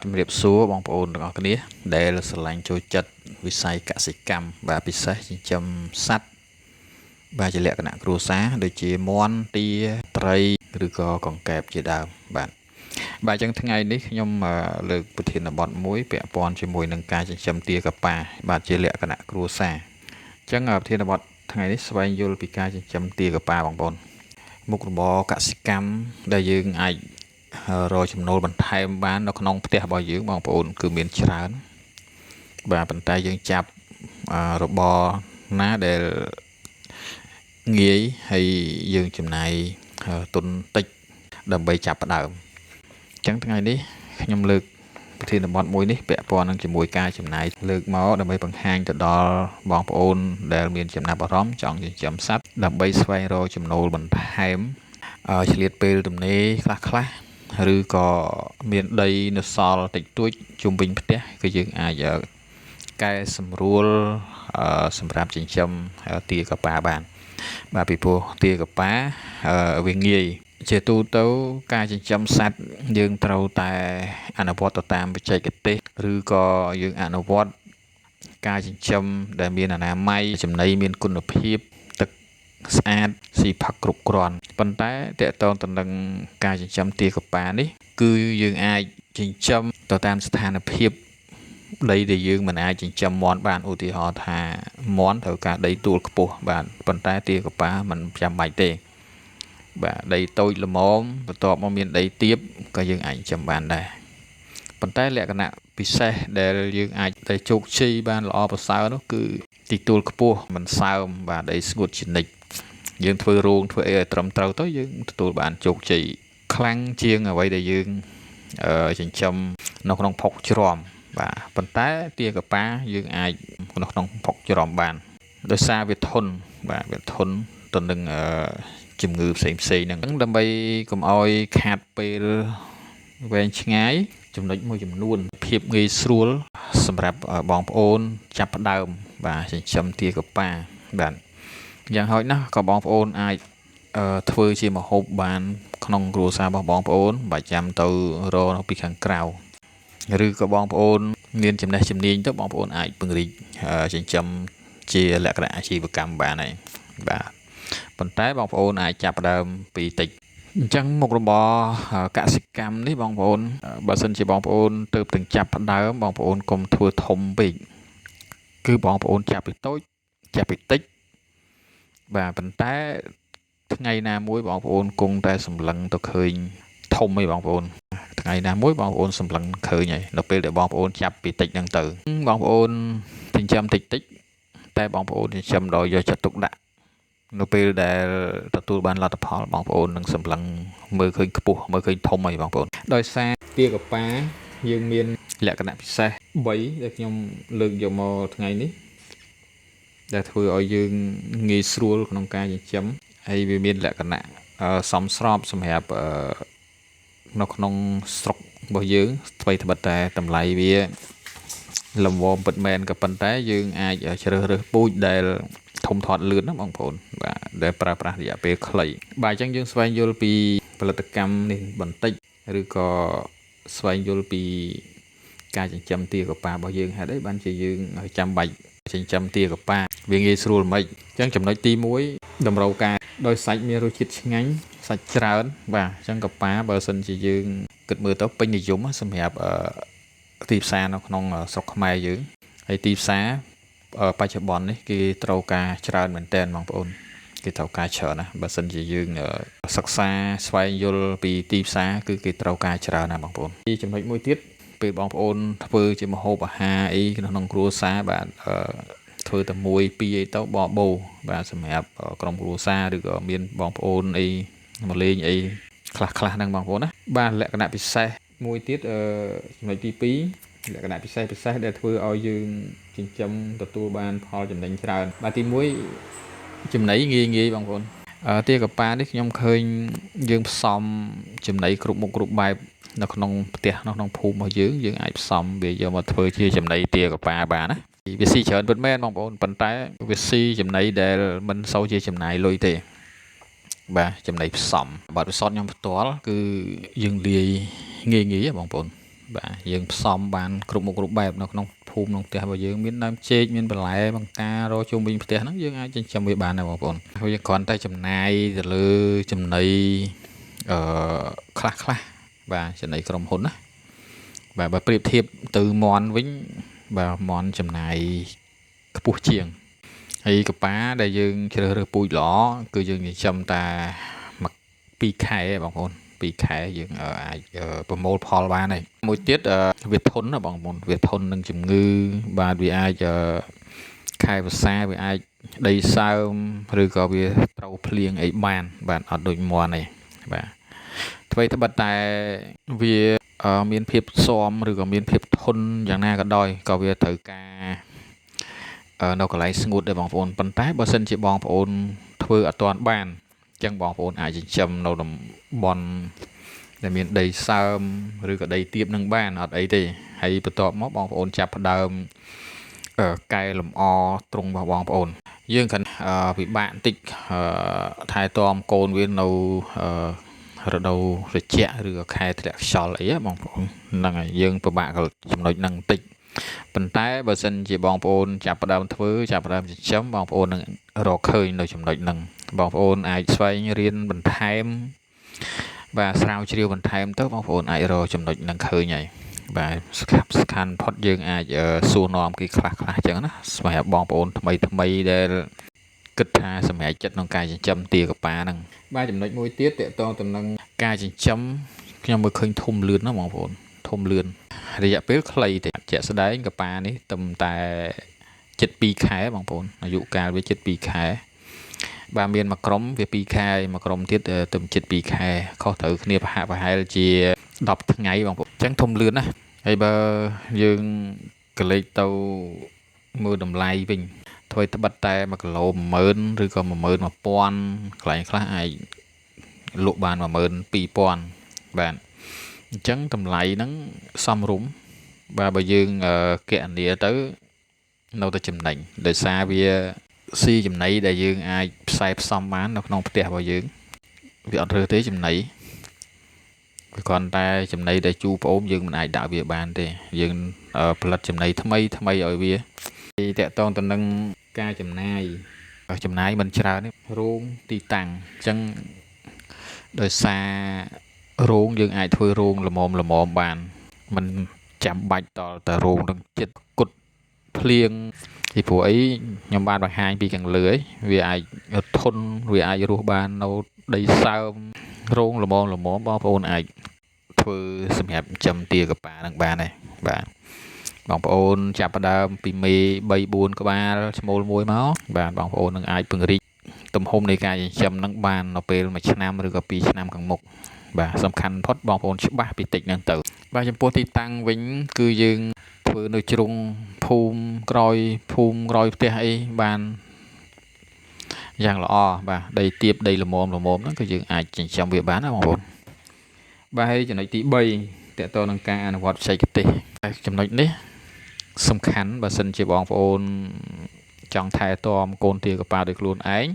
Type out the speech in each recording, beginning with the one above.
ជំរាបសួរបងប្អូនទាំងអស់គ្នាដែលស្រឡាញ់ចូលចិត្តវិស័យកសិកម្មបាទពិសេសចិញ្ចឹមសត្វបាទជាលក្ខណៈគ្រួសារដូចជាមាន់ទាត្រីឬក៏កង្កែបជាដើមបាទបាទអញ្ចឹងថ្ងៃនេះខ្ញុំលើកប្រធានបទមួយពាក់ព័ន្ធជាមួយនឹងការចិញ្ចឹមទាកប៉ាបាទជាលក្ខណៈគ្រួសារអញ្ចឹងប្រធានបទថ្ងៃនេះស្វែងយល់ពីការចិញ្ចឹមទាកប៉ាបងប្អូនមុខរបរកសិកម្មដែលយើងអាចរកចំណូលបន្ថែមបាននៅក្នុងផ្ទះរបស់យើងបងប្អូនគឺមានច្រើនបាទប៉ុន្តែយើងចាប់របរណាដែលងាយហើយយើងចំណាយទុនតិចដើម្បីចាប់ផ្ដើមអញ្ចឹងថ្ងៃនេះខ្ញុំលើកប្រធានបទមួយនេះពាក់ព័ន្ធនឹងជាមួយការចំណាយលើកមកដើម្បីបង្ហាញទៅដល់បងប្អូនដែលមានចំណាប់អារម្មណ៍ចង់ចិញ្ចឹមសត្វដើម្បីស្វែងរកចំណូលបន្ថែមឆ្លៀតពេលទំនេរខ្លះខ្លះឬក៏មានដីនៅសល់តិចតួចជុំវិញផ្ទះគឺយើងអាចកែសម្រួលសម្រាប់ចិញ្ចឹមទាកប៉ាបានបាទពីព្រោះទាកប៉ាវាងាយជាទូទៅការចិញ្ចឹមសត្វយើងត្រូវតែអនុវត្តទៅតាមបច្ចេកទេសឬក៏យើងអនុវត្តការចិញ្ចឹមដែលមានអនាម័យចំណីមានគុណភាពទឹកស្អាតស៊ីផឹកគ្រប់គ្រាន់ប៉ុន្តែតកតងទៅនឹងការចិញ្ចឹមទាកប៉ានេះគឺយើងអាចចិញ្ចឹមទៅតាមស្ថានភាពដីដែលយើងមិនអាចចិញ្ចឹមមាន់បានឧទាហរណ៍ថាមាន់ត្រូវការដីទួលខ្ពស់បាទប៉ុន្តែទាកប៉ាមិនចាំបាច់ទេបាទដីតូចល្មមបន្ទាប់មកមានដីទាបក៏យើងអាចចិញ្ចឹមបានដែរប៉ុន្តែលក្ខណៈពិសេសដែលយើងអាចតែជោគជ័យបានល្អប្រសើរនោះគឺទីទួលខ្ពស់មិនសើមបាទដីស្ងួតជានិច្ចយើងធ្វើរោងធ្វើអីឲ្យត្រឹមត្រូវទៅយើងទទួលបានជោគជ័យខ្លាំងជាងអ្វីដែលយើងចិញ្ចឹមនៅក្នុងផុកជ្រាំបាទប៉ុន្តែទាកប៉ាយើងអាចនៅក្នុងផុកជ្រាំបានដោយសារវាធន់បាទវាធន់ទៅនឹងជំងឺផ្សេងផ្សេងហ្នឹងដើម្បីកុំឲ្យខាតពេលវែងឆ្ងាយចំណុចមួយចំនួនភាពងាយស្រួលសម្រាប់បងប្អូនចាប់ផ្ដើមបាទចិញ្ចឹមទាកប៉ាបាទយ៉ាងហោចណាស់ក៏បងប្អូនអាចធ្វើជាម្ហូបបានក្នុងគ្រួសាររបស់បងប្អូនមិនបាច់ចាំទៅរកនៅពីខាងក្រៅឬក៏បងប្អូនមានចំណេះជំនាញទៅបងប្អូនអាចពង្រីកចិញ្ចឹមជាលក្ខណៈអាជីវកម្មបានហើយបាទប៉ុន្តែបងប្អូនអាចចាប់ផ្ដើមពីតិចអញ្ចឹងមុខរបរកសិកម្មនេះបងប្អូនបើសិនជាបងប្អូនទៅទាំងចាប់ផ្ដើមបងប្អូនកុំធ្វើធំពេកគឺបងប្អូនចាប់ពីតូចចាប់ពីតិចបាទប៉ុន្តែថ្ងៃណាមួយបងប្អូនគង់តែសម្លឹងទៅឃើញធំឯងបងប្អូនថ្ងៃណាមួយបងប្អូនសម្លឹងឃើញហើយនៅពេលដែលបងប្អូនចាប់ពីតិចហ្នឹងទៅបងប្អូនចិញ្ចឹមតិចតិចតែបងប្អូនចិញ្ចឹមដោយយកចិត្តទុកដាក់នៅពេលដែលទទួលបានលទ្ធផលបងប្អូននឹងសម្លឹងមើលឃើញខ្ពស់មើលឃើញធំហើយបងប្អូនដោយសារទាកប៉ាយើងមានលក្ខណៈពិសេស3ដែលខ្ញុំលើកយកមកថ្ងៃនេះដែលធ្វើឲ្យយើងងាយស្រួលក្នុងការចិញ្ចឹមហើយវាមានលក្ខណៈសមស្របសម្រាប់នៅក្នុងស្រុករបស់យើងថ្មីត្បិតតែតម្លៃវាលំវមពិតមែនក៏ប៉ុន្តែយើងអាចជ្រើសរើសពូជដែលធំធាត់លឿនណាបងប្អូនបាទដែលប្រើប្រាស់រយៈពេលខ្លីបាទអញ្ចឹងយើងស្វែងយល់ពីផលិតកម្មនេះបន្តិចឬក៏ស្វែងយល់ពីការចិញ្ចឹមទាកប៉ារបស់យើងហេតុអីបានជាយើងចាំបាច់ចិញ្ចឹមទាកប៉ាវាងាយស្រួលមិនអញ្ចឹងចំណុចទី1តម្រូវការដោយសាច់មានរសជាតិឆ្ងាញ់សាច់ច្រើនបាទអញ្ចឹងកប៉ាបើសិនជាយើងគិតមើលទៅពេញនិយមសម្រាប់ទីផ្សារនៅក្នុងស្រុកខ្មែរយើងហើយទីផ្សារបច្ចុប្បន្ននេះគេត្រូវការច្រើនមែនទែនបងប្អូនគេត្រូវការច្រើនណាស់បើសិនជាយើងសិក្សាស្វែងយល់ពីទីផ្សារគឺគេត្រូវការច្រើនណាស់បងប្អូនទីចំណុចមួយទៀតពេលបងប្អូនធ្វើជាម្ហូបអាហារអីក្នុងគ្រួសារបាទធ្វើតែមួយពីរអីទៅបបោបាទសម្រាប់ក្រុមគ្រួសារឬក៏មានបងប្អូនអីមកលេងអីខ្លះខ្លះហ្នឹងបងប្អូនណាបាទលក្ខណៈពិសេសមួយទៀតចំណុចទី2លក្ខណៈពិសេសពិសេសដែលធ្វើឲ្យយើងចិញ្ចឹមទទួលបានផលចំណេញច្រើនបាទទី1ចំណីងាយងាយបងប្អូនទាកប៉ានេះខ្ញុំឃើញយើងផ្សំចំណីគ្រប់មុខគ្រប់បែបនៅក្នុងផ្ទះនៅក្នុងភូមិរបស់យើងយើងអាចផ្សំវាយកមកធ្វើជាចំណីទាកប៉ាបានណាវាស៊ីច្រើនពិតមែនបងប្អូនប៉ុន្តែវាស៊ីចំណីដែលមិនសូវជាចំណាយលុយទេបាទចំណីផ្សំបាទពិសោធន៍ខ្ញុំផ្ទាល់គឺយើងលាយងាយងាយបងប្អូន បាទយើងផ្សំបានគ្រប់មុខគ្រប់បែបនៅក្នុងភូមិក្នុងផ្ទះរបស់យើងមានដើមចេកមានបន្លែបង្ការរជុំវិញផ្ទះហ្នឹងយើងអាចចិញ្ចឹមវាបានដែរបងប្អូនហើយយើងគ្រាន់តែចំណាយទៅលើចំណីអឺខ្លះខ្លះបាទចំណីក្រុមហ៊ុនណាបាទបើប្រៀបធៀបទៅមាន់វិញបាទមាន់ចំណាយខ្ពស់ជាងហើយកប៉ាដែលយើងជ្រើសរើសពូជល្អគឺយើងចិញ្ចឹមតែ1 2ខែបងប្អូន2ខែយើងអាចប្រមូលផលបានហើយមួយទៀតវាធន់ណាបងប្អូនវាធន់នឹងជំងឺបាទវាអាចខែវស្សាវាអាចដីសើមឬក៏វាត្រូវភ្លៀងអីបានបាទអត់ដូចមាន់ទេបាទអ្វីត្បិតតែវាមានភាពស៊ាំឬក៏មានភាពធន់យ៉ាងណាក៏ដោយក៏វាត្រូវការនៅកន្លែងស្ងួតដែរបងប្អូនប៉ុន្តែបើសិនជាបងប្អូនធ្វើអត់ទាន់បានអញ្ចឹងបងប្អូនអាចចិញ្ចឹមនៅតំបន់ដែលមានដីសើមឬក៏ដីទាបនឹងបានអត់អីទេហើយបន្ទាប់មកបងប្អូនចាប់ផ្ដើមកែលម្អទ្រុងរបស់បងប្អូនយើងគ្រាន់ពិបាកបន្តិចថែទាំកូនវានៅរដូវត្រជាក់ឬក៏ខែធ្លាក់ខ្យល់អីបងប្អូនហ្នឹងហើយយើងពិបាកចំណុចហ្នឹងបន្តិចប៉ុន្តែបើសិនជាបងប្អូនចាប់ផ្ដើមធ្វើចាប់ផ្ដើមចិញ្ចឹមបងប្អូននឹងរកឃើញនៅចំណុចហ្នឹងបងប្អូនអាចស្វែងរៀនបន្ថែមបាទស្រាវជ្រាវបន្ថែមទៅបងប្អូនអាចរកចំណុចហ្នឹងឃើញហើយបាទស្ខាន់ផុតយើងអាចសួរនាំគេខ្លះខ្លះអញ្ចឹងណាសម្រាប់បងប្អូនថ្មីថ្មីដែលគិតថាសម្រេចចិត្តក្នុងការចិញ្ចឹមទាកប៉ាហ្នឹងបាទចំណុចមួយទៀតតកតងទៅនឹងការចិញ្ចឹមខ្ញុំមើលឃើញធំលឿនណាបងប្អូនធំលឿនរយៈពេលខ្លីទេជាក់ស្ដែងកប៉ានេះទំតែ7 2ខែបងប្អូនអាយុកាលវា7 2ខែបាទមានមួយក្រុមវា2ខែមួយក្រុមទៀតទៅ7 2ខែខុសត្រូវគ្នាប្រហាក់ប្រហែលជា10ថ្ងៃបងប្អូនអញ្ចឹងធំលឿនណាហើយបើយើងកលេចទៅមើលតម្លៃវិញធ្វើត្បិតតែ1គីឡូ10000ឬក៏11000កន្លែងខ្លះអាចលក់បាន12000បាទអញ្ចឹងតម្លៃហ្នឹងសមរម្យបាទបើយើងគណនាទៅនៅតែចំណេញដោយសារវាស៊ីចំណីដែលយើងអាចផ្សាយផ្សំបាននៅក្នុងផ្ទះរបស់យើងវាអត់រើសទេចំណីវាគ្រាន់តែចំណីដែលជូរប្អូនយើងមិនអាចដាក់វាបានទេយើងផលិតចំណីថ្មីថ្មីឲ្យវាតកតងទៅនឹងការចំណាយមិនច្រើនទេរោងទីតាំងអញ្ចឹងដោយសាររោងយើងអាចធ្វើរោងល្មមល្មមបានមិនចាំបាច់តតែរោងនឹងចិត្តគុតភ្លៀងពីព្រោះអីខ្ញុំបានបង្ហាញពីខាងលើឯងវាអាចធន់វាអាចរស់បាននៅដីសើមរោងល្មមល្មមបងប្អូនអាចធ្វើសម្រាប់ចិញ្ចឹមទាកប៉ានឹងបានដែរបាទបងប្អូនចាប់ផ្ដើមពីមេ3 4ក្បាលឈ្មោលមួយមកបាទបងប្អូននឹងអាចពង្រីកទំហំនៃការចិញ្ចឹមនឹងបាននៅពេល1ឆ្នាំឬក៏2ឆ្នាំខាងមុខបាទសំខាន់ផុតបងប្អូនច្បាស់ពីតិចហ្នឹងទៅបាទចំពោះទីតាំងវិញគឺយើងធ្វើនៅជ្រុងភូមិក្រោយភូមិក្រោយផ្ទះអីបានយ៉ាងល្អបាទដីទាបដីល្មមល្មមហ្នឹងគឺយើងអាចចិញ្ចឹមវាបានណាបងប្អូនបាទហើយចំណុចទី3តកតនឹងការអនុវត្តបច្ចេកទេសចំណុចនេះសំខាន់បើសិនជាបងប្អូនចង់ថែទាំកូនទាកប៉ាដោយខ្លួនឯង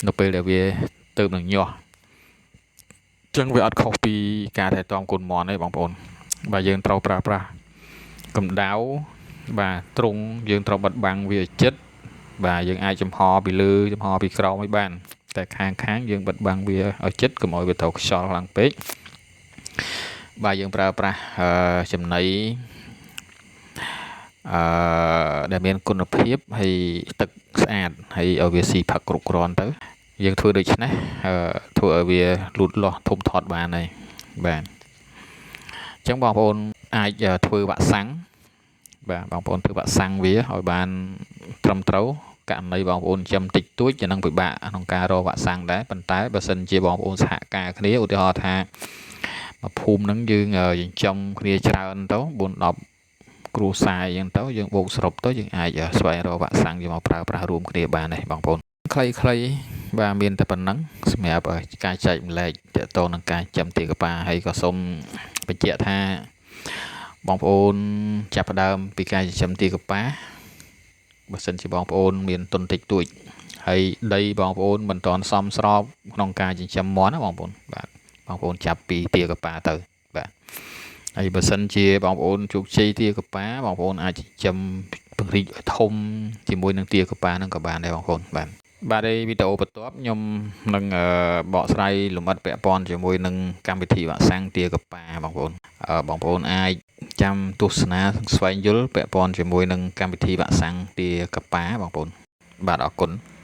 នៅពេលដែលវាទៅនឹងញាស់ចឹងវាអត់ខុសពីការថែទាំកូនមាន់ទេបងប្អូនបាទយើងត្រូវប្រើប្រាស់កម្ដៅបាទទ្រុងយើងត្រូវបិទបាំងវាឲ្យជិតបាទយើងអាចចំហពីលើចំហពីក្រោមឲ្យបានតែខាងយើងបិទបាំងវាឲ្យជិតកុំឲ្យវាត្រូវខ្យល់ខ្លាំងពេកបាទយើងប្រើប្រាស់ចំណីដែលមានគុណភាពហើយទឹកស្អាតហើយឲ្យវាស៊ីផឹកគ្រប់គ្រាន់ទៅយើងធ្វើដូច្នេះធ្វើឲ្យវាលូតលាស់ធំធាត់បានហើយបាទអញ្ចឹងបងប្អូនអាចធ្វើវ៉ាក់សាំងបាទបងប្អូនធ្វើវ៉ាក់សាំងវាឲ្យបានត្រឹមត្រូវករណីបងប្អូនចិញ្ចឹមតិចតួចจะនឹងពិបាកក្នុងការរកវ៉ាក់សាំងដែរប៉ុន្តែបើសិនជាបងប្អូនសហការគ្នាឧទាហរណ៍ថាមួយភូមិហ្នឹងយើងចិញ្ចឹមគ្នាច្រើនទៅ4 10គ្រួសារអញ្ចឹងទៅយើងបូកសរុបទៅយើងអាចស្វែងរកវ៉ាក់សាំងយកមកប្រើប្រាស់រួមគ្នាបានដែរបងប្អូនខ្លីៗបាទមានតែប៉ុណ្ណឹងសម្រាប់ការចែកម្លែកទាក់ទងនឹងការចិញ្ចឹមទាកប៉ាហើយក៏សូមបញ្ជាក់ថាបងប្អូនចាប់ផ្ដើមពីការចិញ្ចឹមទាកប៉ាបើសិនជាបងប្អូនមានទុនតិចតួចហើយដីបងប្អូនមិនទាន់សមស្របក្នុងការចិញ្ចឹមមាន់ណាបងប្អូនបាទបងប្អូនចាប់ពីទាកប៉ាទៅបាទ ហើយបើសិនជាបងប្អូនជោគជ័យទាកប៉ាបងប្អូនអាចចិញ្ចឹមពង្រីកឲ្យធំជាមួយនឹងទាកប៉ាហ្នឹងក៏បានដែរបងប្អូនបាទបាទឯវីដេអូបន្ទាប់ខ្ញុំនឹងបកស្រាយលម្អិតពាក់ព័ន្ធជាមួយនឹងកម្មវិធីវ៉ាក់សាំងទាកប៉ាបងប្អូនបងប្អូនអាចចាំទស្សនាស្វែងយល់ពាក់ព័ន្ធជាមួយនឹងកម្មវិធីវ៉ាក់សាំងទាកប៉ាបងប្អូនបាទអរគុណ។